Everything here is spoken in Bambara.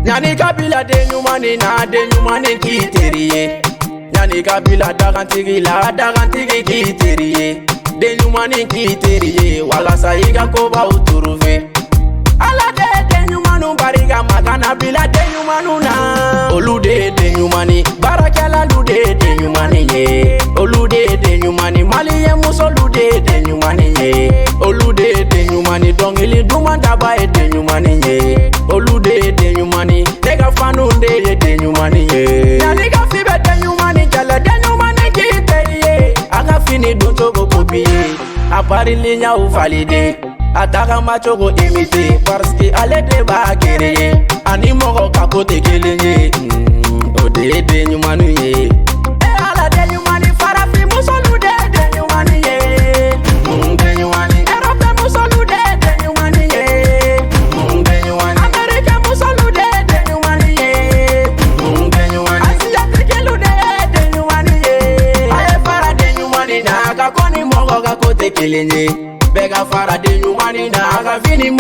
Yanni ka bila den ɲuman ni na, den ɲuman ni k'i teri ye. Yanni ka bila dagantigi la, dagantigi k'i teri ye. Den ɲuman ni k'i teri ye walasa i ka kobaw trouver. Ala de ye den ɲumanw barika ma kana bila den ɲumanw na. Olu de ye den ɲuman ye, baarakɛlalu de ye den ɲuman ye. Olu de ye den ɲuman ye, maliyɛn musolu de ye den ɲuman ye. Olu de ye den ɲuman ye, dɔnkili duman daba ye den ɲuman ye. Olu de ye den ɲuman ye, ne ka fanu de ye den ɲuman ye. Yanni ka fi bɛ den ɲuman ni kɛlɛ, den ɲuman ni k'i teri ye. A ka fini doncogo copier, a pariliɲaw valider. A tagama cogo imiter, parce que ale de b'a créer. Ani mɔgɔ ka ko tɛ kelen ye, o de ye den ɲuman ye. E Ala, den ɲuman ni farafin musolu de ye den ɲuman ye. Den ɲuman ni Europe musolu de ye den ɲuman ye. Den ɲuman ni Amérique musolu de ye den ɲuman ye. Den ɲuman ni Asiatique de ye den ɲuman ye. A ye fara den ɲuman na, a ka ko ni mɔgɔ ka ko tɛ kelen ye. Bɛɛ ka fara den ɲuman na, a ka fini.